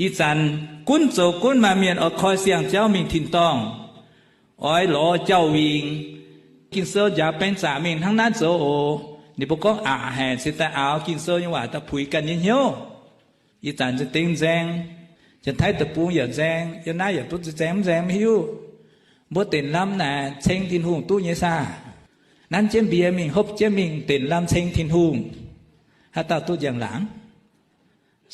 Ih zanc gunv zoux gunv maaih mienh oix koi siang-jauv mingh tin-dorngh, oix lorz jauv-wingc. Ging-Sou njaaux baeng zaqc mingh hnangv naaiv zoux oc. Ninh mbuo gorngv aqc haic, cingx daaih aaux Ging-Sou nyei waac daaih puix ganh nyei hnyouv. Ih zanc za'dengv nzaeng, Janx-Taiv deic-bung yaac nzaeng, yiem naaiv yaac duqv nzaeng, mv nzaeng mv hiuv. Mbuo denc lamh naaic ceng Tin-Hungh duqv nyei saah? Nanv jienv mbie mingh, hopv jienv mingh, denc lamh ceng Tin-Hungh. Haaix dauh duqv njang-laangc?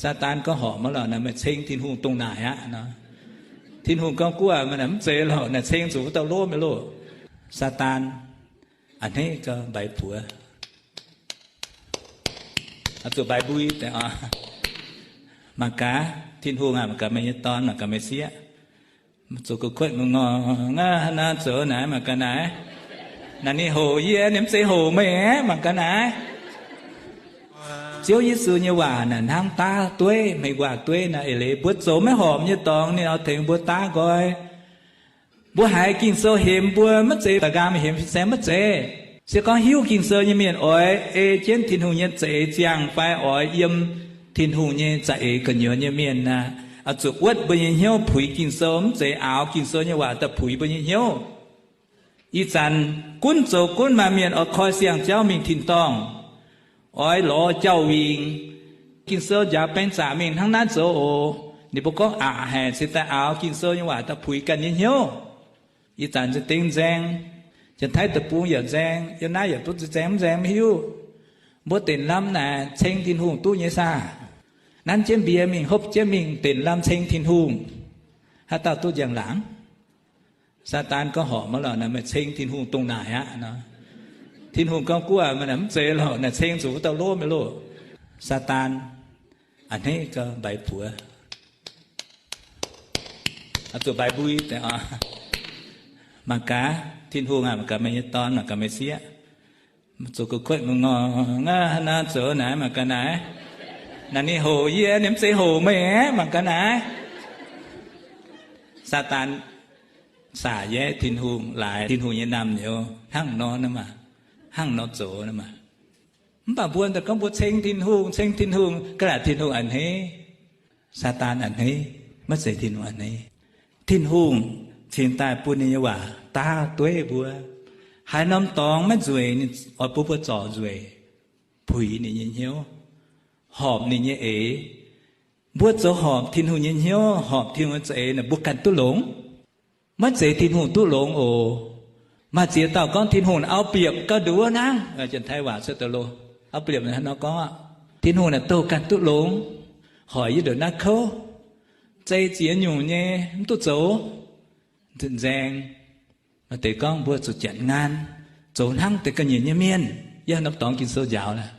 Saadaan gorngv horpc maiv lorqc, naaic meih ceng Tin-Hungh dongh naaic aqv nor. Tin-Hungh gorngv guoqv, meih naaic mv zeiz lorqc, naaic ceng zuqc wuov dauh lov maiv loh. Saadaan a'hneiv gau, mbaix buoz, zuqc mbaix mbui. Mangc gaax, Tin-Hungh aah, mangc gaax meih nyei dorn, mangc gaax meih sieqv, zuqc gu'kuotv ngongh ngorc, naaiv zoux naaiv, mangc gaax naaiv. Naaic ninh hoqc yie, ninh mv zeiz hoqc meih aqv, mangc gaax naaiv. Ziouv Yesu nyei waac naaic hnangv daav dueiv, hmei waac dueiv naaic eix leiz. Mbuo zoux maiv horpc nyei dorngx, ninh oix tengx mbuo daav nqoi. Mbuo haiz Ging-Sou hemx mbuo, maiv zeiz da'nqaang hemx fin-saeng, maiv zeiz. Se gorngv hiuv Ging-Sou nyei mienh oix ei jienv Tin-Hungh nyei za'eix ziangh fai oix yiem Tin-Hungh nyei za'eix gu'nyuoz nyei mienh aah, oix zuqc wuotv mbuo nyei hnyouv puix Ging-Sou, mv zeiz aaux Ging-Sou nyei waac daaih puix mbuo nyei hnyouv. Ih zanc gunv zoux gunv maaih mienh oix koi siang-jauv mingh tin-dorngh, oix lorz jauv-wingc. Ging-Sou njaaux baeng zaqc mingh hnangv naaiv zoux oc. Ninh mbuo gorngv aqc haic, cingx daaih aaux Ging-Sou nyei waac daaih puix ganh nyei hnyouv. Ih zanc za'dengv nzaeng, Janx-Taiv deic-bung yaac nzaeng, yiem naaiv yaac duqv nzaeng, mv nzaeng mv hiuv. Mbuo denc lamh naaic ceng Tin-Hungh duqv nyei saah? Nanv jienv mbie mingh, hopv jienv mingh, denc lamh ceng Tin-Hungh. Haaix dauh duqv njang-laangc? Saadaan gorngv horpc maiv lorqc, naaic meih ceng Tin-Hungh dongh naaic aqv nor. Tin-Hungh gorngv guoqv, meih naaic mv zeiz lorqc, naaic ceng zuqc wuov dauh lov maiv loh. Saadaan a'hneiv gau, mbaix buoz, zuqc mbaix mbui. Mangc gaax, Tin-Hungh aah, mangc gaax meih nyei dorn, mangc gaax meih sieqv, zuqc gu'kuotv ngongh ngorc, naaiv zoux naaiv, mangc gaax naaiv. Naaic ninh hoqc yie, ninh mv zeiz hoqc meih aqv, mangc gaax naaiv. Saadaan saac yaeqv Tin-Hungh, laaix Tin-Hungh nyei naamh nyouz hnangv nor, hnangv nor zoux. Mv baac mbuo daaih gorngv mbuo ceng Tin-Hungh, ceng Tin-Hungh, ga'naaiv Tin-Hungh a'hneiv, Saadaan a'hneiv, maiv zeiz Tin-Hungh a'hneiv. Tin-Hungh cingx daaih bun ninh nyei waac daav dueiv mbuo. Haaix norm dorngx maiv nzueic, ninh oix bun mbuo zorc nzueic, puix ninh nyei hnyouv, horpc ninh nyei eix. Mbuo zoux horpc Tin-Hungh nyei hnyouv, horpc Tin-Hungh nyei za'eix naaic, mbuo ganh duqv longx. Maiv zeiz Tin-Hungh duqv longx oc. Maaih ziex dauh gorngv Tin-Hungh naaic เอาเปรียบ gauh nduov hnangv. Janx-Taiv waac cuotv daaih loh, เอาเปรียบ naaic hnangv nor gorngv aqv. Tin-Hungh naaic douh ganh duqv longx, hoic yie ndongc naaiv kouv, zei ziex nyungc nyei, mv duqv zoux. Nzaeng, maaih deix gorngv mbuo zuqc janx ngaan, zoux hnangv deix ga'nyiec nyei mienh. Yie norm dorngx Ging-Sou njaaux laaix,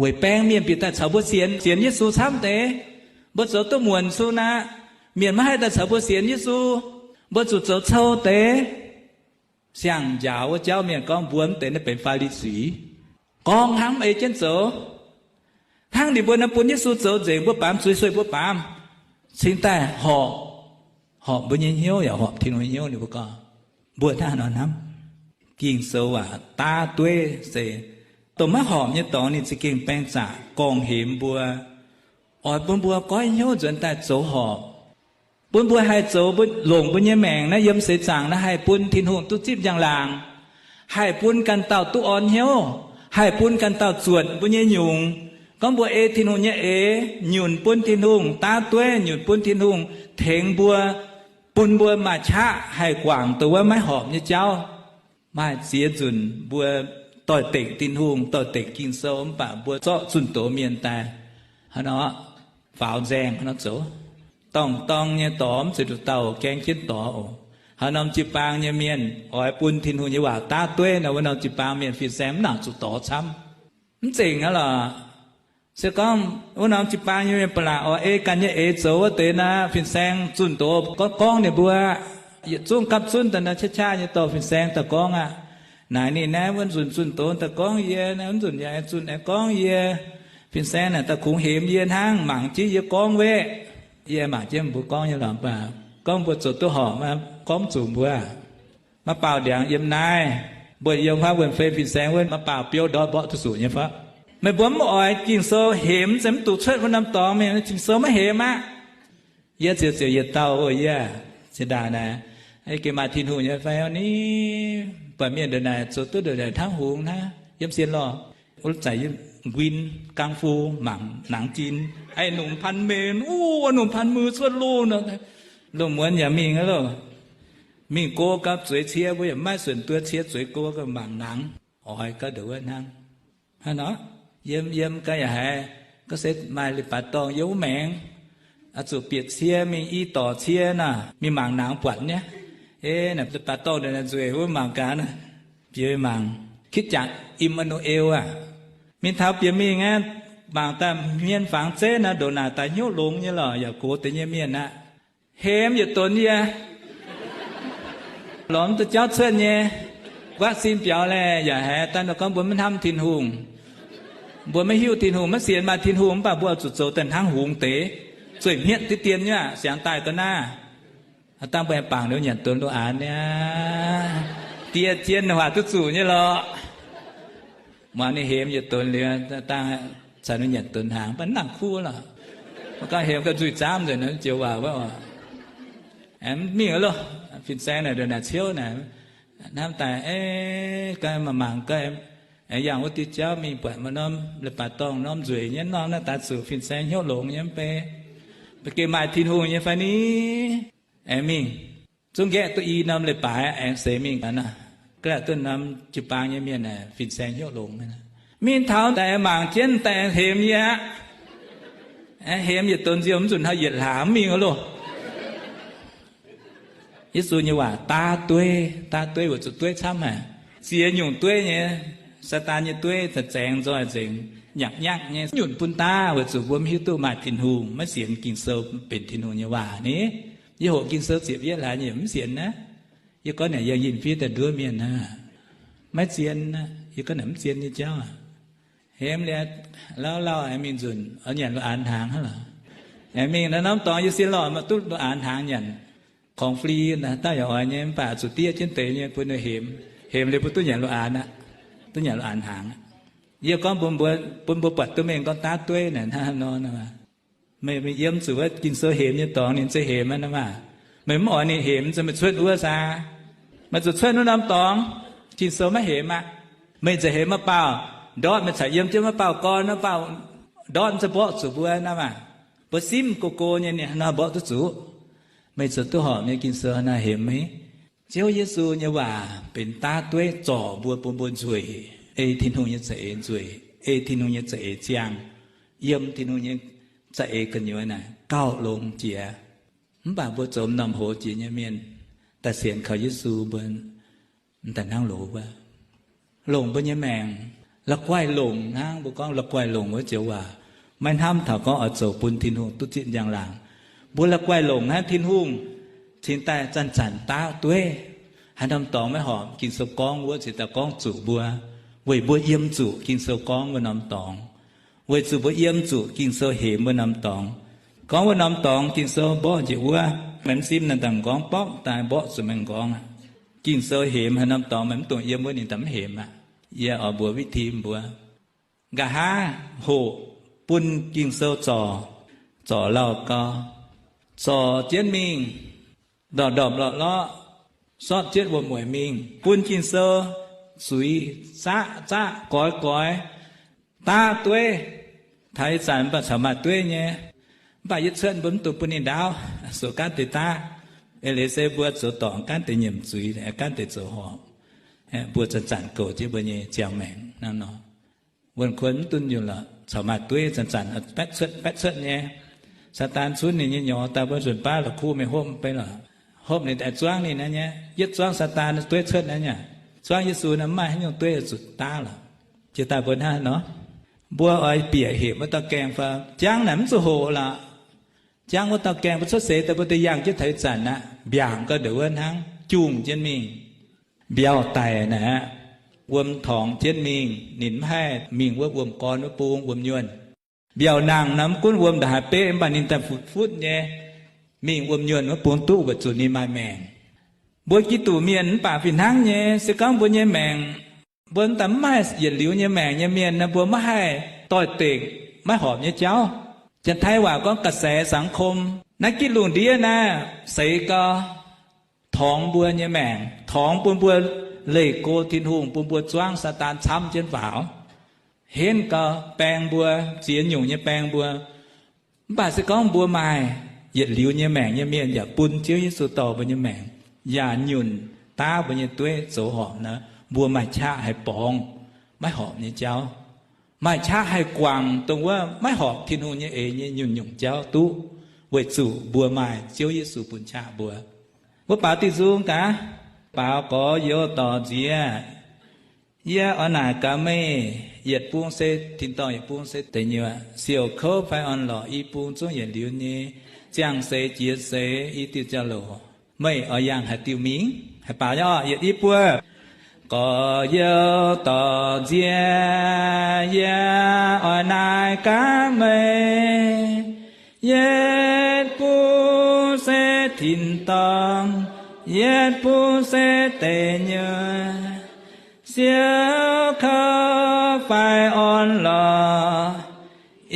weic baeng mienh bieqc daaih caux mbuo sienx, sienx Yesu camv deix. Mbuo zoux duqv muonc sun aqv, mienh maiv haih daaih caux mbuo sienx Yesu. Mbuo zuqc zoux cou deix. Siang-njaaux wuov jauv mienh gorngv mbuo mv deix naaiv benx Faa^li^si, gorngv hnangv mv ei jienv zoux. Hnangv ninh mbuo naaiv bun Yesu zoux nzengc, mbuo baamz zuiz sueih mbuo baamz, cingx daaih horpc, horpc mbuo nyei hnyouv yaac horpc Tin-Hungh nyei hnyouv. Ninh mbuo gorngv, mbuo hnangv haaix nor hnamv? Ging-Sou waac daav dueiv se dongh maiv horpc nyei dorngx ninh za'gengh baeng zaqc gorngv-hemx mbuo, oix bun mbuo goiv hnyouv nzuonx daaih zoux horpc, bun mbuo haih zoux mbuo, longc mbuo nyei maengc naaiv yiem seix zaangc naaiv haih bun Tin-Hungh duqv zipv njang-laangc, haih bun ganh dauh duqv orn hnyouv, haih bun ganh dauh zuotc mbuo nyei nyungc. Gorngv mbuo ei Tin-Hungh nyei eix, nyunc bun Tin-Hungh, daav dueiv nyunc bun Tin-Hungh tengx mbuo, bun mbuo maaih qaqv haih guangc dongh wuov maiv horpc nyei jauv. Maaih ziex nzunc mbuo doix-dekc Tin-Hungh, doix-dekc Ging-Sou, mv baac mbuo zorqv zunh doz mienh daaih haaix nor faaux nzaeng haaix nor zoux. Dorngh dorng nyei dorx mv zeiz nduqc dauh gaeng jienv dorx oc. Haaix norm jiu-baang nyei mienh oix bun Tin-Hungh nyei waac daav dueiv nor, wuov norm jiu-baang mienh fin-saeng mv nangc zuqc dorx camv. Mv zengc aqv lorqc. Se gorngv wuov norm jiu-baang nyei mienh ba'laqc oix ei ganh nyei eix zoux wuov deix nor, fin-saeng zunh doz gorngv, gorngv ninh mbuo. Yietc zungv gapv zunv daaih nor, qaqv qaqv nyei dorh fin-saeng daaih gorngv aqv. Naaic ninh naaiv wuov nzunc zunh doz daaih gorngv yie, naaiv wuov nzunc yaac zunh aengx gorngv yie. Fin-saeng naaic daaih kungx hemx yie hnangv, mangc jienv yie gorngv weqv. Yie mangc jienv mbuo gorngv nyei lorqc, mv baac gorngv mbuo zoux duqv horpc, gorngv zuqc mbuo maiv baaux ndiangx yiem naaiv. Mbuo yiem huaav wuonh fei fin-saeng wuov, maiv baaux biouv ndortv mborqv duqv zuqc nyei fai? Meih mbuo mv oix Ging-Sou hemx, se mv duqv cuotv wuov norm dorngx mingh, Ging-Sou maiv hemx aqv. Yie ziouc ziouc yietc dauh oc, yie zinh ndaangc naaic, gengh maaih Tin-Hungh nyei fai ni? Buatc mienh ndongc naaic zoux duqv ndongc naaic hnangv hungx hnangv, yiem sien lorh. Wuov zanc yie nquin กังฟู mangc nangx jin, a'nungc พันเมตร, wuov, nungc พันเมตร cuotv loh nor. Lungh muonz yaac mingh loh. Mingh go gapv zueiz cie, mbuo yaac maiv suonc duov cie zueiz go, mangc nangx, oix gauh ndongc wuov hnangv. Hnangv nor, yiem yiem gau yaac haiz, gorngv se maaih leiz-baaix dorngh yiem wuov maengx, zuqc bieqc cie mingh i dorc cie naaic, mingh mangc nangx buatc nyei. Ei, naaic leiz-baaix dorngh naaic nzueic wuov, mangc gaax, bieqc mingh mangc คริสตจักรอิมมานูเอล aac. Mingh taux bieqc mingh aqv, mangc daaih hmien fangx zeiv naaic, ndongc naaic daaih hnyouv longx nyei lorqc, yaac gox deix nyei mienh aqv. Hemx yietc donx yie, lorz mv duqv jauv cuotv nyei. Guaatv sin biaux laeh yaac haiz daaih nor gorngv mbuo maiv hnamv Tin-Hungh. Mbuo maiv hiuv Tin-Hungh, maiv sienx maaih Tin-Hungh, mv baac mbuo oix zuqc zoux daaih hnangv hungx deix, zueih hmien diqv dien nyei aqv, siangx daaih ga'naaiv. Dangh mbuo aengx bangc liuz nyanc donx lo aanx niaa, die jien waac duqv zuqc nyei lorqc. Muangx ninh hemx yietc donx liuz, dangh caux ninh nyanc donx hnaangx, mv baac mv nangc kuv lorqc. Mv gorngv hemx gauh nzuih zaamv nzengc, joux waac wuov oc. Mingh loh, fin-saeng naaic ndongc naaic ciouv naaic, hnamv daaih, ei, gaax mangc mangc gaax, aengx yangh wuov diuh jauv mingh buatc maaih norm leiz-baaix dorngh norm nzueic nyei norm naaiv daaih zuqc fin-saeng hnyouv longx nyei mv bei. Mv baac gengh maaih Tin-Hungh nyei fai ni? Aengx mingh zungv nqaeqv duqv i norm leiz-baaix aengx seix mingh gaax naaic, ga'naaiv duqv norm jiu-baang nyei mienh fin-saeng hnyouv longx. Mingh taux daaih aengx mangc jienv daaih aengx hemx yie aqv. Aengx hemx yietc donx nziouv mv nzunc hnoi yietc hlaax mv mingh loh. Yesu nyei waac daav dueiv, daav dueiv weic zuqc dueiv camv haic. Ziex nyungc dueiv nyei, Saadaan nyei dueiv za'zaengx nzoih nzengc, nyangc nyangv nyei nyunc bun daav weic zuqc mbuo mv hiuv duqv maaih Tin-Hungh, maiv sienx Ging-Sou benx Tin-Hungh nyei waac ni. Yie hoqc Ging-Sou ziepc yietv hlaax nyei mv sienx naaiv. Yie gorngv naaic yangh yinh fiev daaih nduov mienh aqv. Maiv zien aqv. Yie gorngv naaic mv zien nyei jauv aqv. Hemx liuz, lauh lauh aengx mingh nzunc oix nyanc lo aanx hnaangx hnangv lorqc. Aengx mingh naaiv norm dorngx yie sien lorh maaih duqv lo aanx hnaangx nyanc. Korngx fli daaih yaac oix nyei, mv baac zuqc diev jienv deix nyei bun hemx. Hemx liuz bun duqv nyanc lo aanx aqv. Duqv nyanc lo aanx hnaangx aqv. Yie gorngv bun mbuo, bun mbuo buatc duqv mengh gorngv daav dueiv naaic hnangv haaix nor. Meih, meih yiem zuqc wuov Ging-Sou hemx nyei dorngx ninh se hemx aqv maah. Meih mv oix ninh hemx, meih cuotv wuov saa. Meih zuqc cuotv wuov norm dorngx, Ging-Sou maiv hemx aqv. Meih nziex hemx maiv baauh, ndortv meih caux yiem jienv maiv baauh gorn, maiv baauh ndortv, se mborqv zuqc mbuo naaiv maah. Mbuo simv go go nyei ninh hnangv nor mborqv duqv zuqc. Meih zuqc duqv horpc nyei Ging-Sou hnangv nor hemx meih. Ziouv Yesu nyei waac benx daav dueiv zorc mbuo, bun mbuo nzueic, ei Tin-Hungh nyei za'eix nzueic, ei Tin-Hungh nyei za'eix ziangh, yiem Tin-Hungh nyei za'eix gu'nyuoz naaic gauh longx jiex. Mv baac mbuo zoux m'normh hoz jiex nyei mienh, daaih sienx kaux Yesu mbuo m'daaih hnangv loz wuov. Longc mbuo nyei maengc, la'guaih longc hnangv, mbuo gorngv la'guaih longc wuov joux waac, maiv hnamv taux gorngv oix zoux bun Tin-Hungh duqv zipv njang-laangc. Mbuo la'guaih longc hnangv Tin-Hungh cingx daaih zanc-zanc daav dueiv. Haaix norm dorngx maiv horpc, Ging-Sou gorngv wuov cingx daaih gorngv zuqc mbuo, weic mbuo yiem zuqc Ging-Sou gorngv wuov norm dorngx. Weic zuqc mbuo yiem zuqc Ging-Sou hemx wuov norm dorngx. Gorngv wuov norm dorngx Ging-Sou mborqv njiec wuov, meih mv simv naaic daaih m'nqorngv borqv daaih mborqv zuqc meih m'nqorngv aqv. Ging-Sou hemx haaix norm dorngx meih mv dungx yiem wuov ninh daaih mv hemx aqv. Yie oix mbuox witv-tim mbuo. Nqa'haav hoqc bun Ging-Sou zorc, zorc lauh gau, zorc jienv mingh, ndorpc-ndorpc lorqc-lorqc, sortv jienv wuom-mueic mingh, bun Ging-Sou zuiz zaqv zaqv goix goix, daav dueiv. Taux ih zanc mv baac corc maaih dueiv nyei. Mv baac yie cuotv mbuo mv dungx bun ninh ndaauv, zoux gaanv deix daav. Eix leiz se mbuo zoux dorngc gaanv deix nyiemc zuiz, gaanv deix zoux horpc. Mbuo zanc-zanc goux jienv mbuo nyei ziangh maengc hnangv nor. Wuonh kuon mv dunh yunh lorqc, corc maaih dueiv zanc-zanc baetv cuotv baetv cuotv nyei. Saadaan cunv ninh nyei nyorx daaih mbuo nzunc baav la'kuqv mingh hopv mv bei lorqc. Hopv ninh daaih zuangv ninh naaiv nyei, yietv zuangv Saadaan dueiv cuotv naaiv nyei. Zuangv Yesu naaiv mv maaih haaix nyungc dueiv zuqc daav lorqc. Jiex daaih mbuo hnangv haaix nor? Mbuo oix bieqc hepc wuov dauh gaengh fai? Jangv naaic mv zuqc hoqc lorqc. Jangv wuov dauh gaengh mbuo cuotv seix daaih mbuo da'yangh jienv taux ih zanc aqv, mbiaangc gau ndongc wuov hnangv, jungh jienv mingh. Mbiauh daic naaic aqv, wuom torngx jienv mingh, ninh mv haih mingh wuov wuom gorn wuov bung wuom nyuonh. Mbiauh nangh nor mv gunv wuom ndongc haaix beqv mv baac ninh daaih futv-futv nyei mingh wuom nyuonh wuov bung duqv weic zuqc ninh maaih maengc. Mbuo Giduc mienh mv baac fih hnangv nyei. Se gorngv mbuo nyei maengc, mbuo daaih mv maaih yietc liuz nyei maengc nyei mienh nor, mbuo maiv haih doix-dekc maiv horpc nyei jauv. Janx-Taiv waac gorngv กระแสสังคม Naaiv gitv lungh ndiev naaiv seix gau, torngx mbuo nyei maengc, torngx bun mbuo leih go Tin-Hungh, bun mbuo zuangv Saadaan camv jienv faaux. Henv gau, baeng mbuo, ziex nyungc nyei baeng mbuo. Mv baac se gorngv mbuo maaih yietc liuz nyei maengc nyei mienh yaac bun Ziouv Yesu dorh mbuo nyei maengc, yaac nyunc daav mbuo nyei dueiv zoux horpc nor, mbuo maaih qaqv haih borngz maiv horpc nyei jauv, maaih qaqv haih guangc dongh wuov maiv horpc Tin-Hungh nyei eix nyei nyunc nyungc jauv duqv, weic zuqc mbuo maaih Ziouv Yesu bun qaqv mbuo. Mbuo baaux diuh nzung gaax, baaux gorx-youz dorc nziex. Yie oix naaic gaax meih, yietc bung se tin-dorngh, yietc bung se deic nyuoqc, siouc kouv fai orn-lorqc, i bung zungv yietc liuz nyei. Ziangh seix jiex seix i diuh jauv-louc, meih oix yangh haaix diuh mingh? Haih baaux nyei orqc, yietc i buo. Gorx-youz dorc nziex, yie oix naaic gaax meih, yietc bung se tin-dorngh, yietc bung se deic nyuoqc, siouc kouv fai orn-lorqc,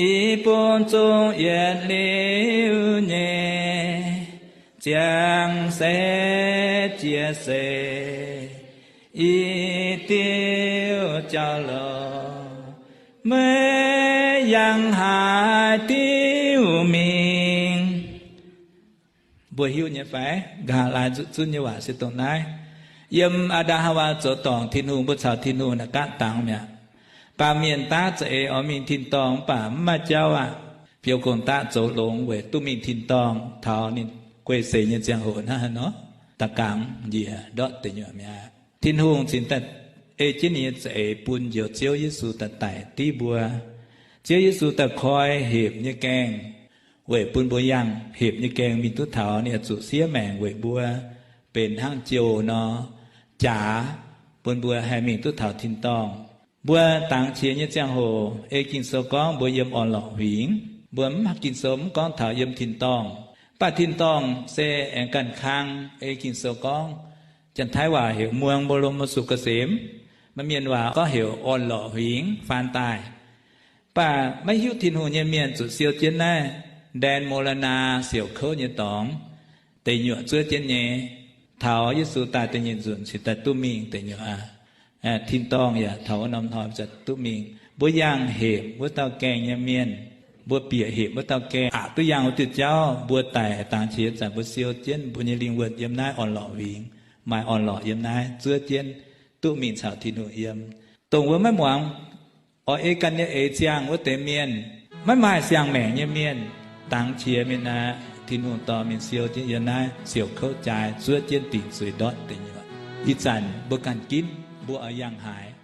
i bung zungv yietc liuz nyei. Ziangh seix jiex seix i diuh jauv-louc, meih yangh haaix diuh mingh? Mbuo hiuv nyei fai? Nqa'haav laai zunv nyei waac se dongh naaiv. Yiem Aa^ndam Haawaa zoux dorngc Tin-Hungh, mbuo caux Tin-Hungh naaic gaatv dangx mi'aqv. Baamh mienh daav za'eix oix mingh tin-dorngh mv baac mv maaih jauv aqv. Biux gong-daqv zoux longx weic duqv mingh tin-dorngh taux ninh guei seix nyei ziangh hoc hnangv haaix nor, da'gangx njiec ndortv deic nyuoqc mi'aqv. Tin-Hungh cingx daaih ei jienv ninh nyei za'eix bun njoux Ziouv Yesu daaih daic div mbuo. Ziouv Yesu daaih koi hepc nyei gaengh weic bun mbuo yangh hepc nyei gaengh mingh duqv taux ninh oix zuqc siev maengc weic mbuo benx hnangv jouh nor, jaax bun mbuo haih mingh duqv taux tin-dorngh. Mbuo dangx qiex nyei ziangh hoc ei Ging-Sou gorngv mbuo yiem orn-lorqc huingx. Mbuo mv, Ging-Sou mv gorngv taux yiem tin-dorngh. Mv baac tin-dorngh se aengx ganh kang. Ei Ging-Sou gorngv, Janx-Taiv waac heuc เมืองบรมสุขเกษม, maaih mienh waac gorngv heuc orn-lorqc huingx faan daaih. Mv baac maiv hiuv Tin-Hungh nyei mienh zuqc siou jienv naaiv แดนมรณะ siouc kouv nyei dorngx, deic nyuoqc zuov jienv nyei. Taux Yesu daaih da'nyeic nzunc cingx daaih duqv mingh deic nyuoqc aqv. Tin-dorngh yaac taux wuov norm hnoi duqv mingh. Mbuo yangh hepc wuov dauh gaengh nyei mienh, mbuo bieqc hepc wuov dauh gaengh aqc duqv yangh wuov diuh jauv, mbuo daic dangx qiex zanc mbuo siou jienv, mbuo nyei lingh wuonh yiem naaiv orn-lorqc huingx, maaih orn-lorqc yiem naaiv zuov jienv, duqv mingh caux Tin-Hungh yiem. Dongh wuov maiv muangx, oix ei ganh nyei eix ziangh wuov deix mienh, maiv maaih siang-maengc nyei mienh, dangx qiex mingh aqv, Tin-Hungh dorh mingh siou jienv yiem naaiv siouc kouv jaaix, zuov jienv dingc zuiz ndortv deic nyuoqc. Ih zanc mbuo ganh ginv, mbuo oix yangh haaix?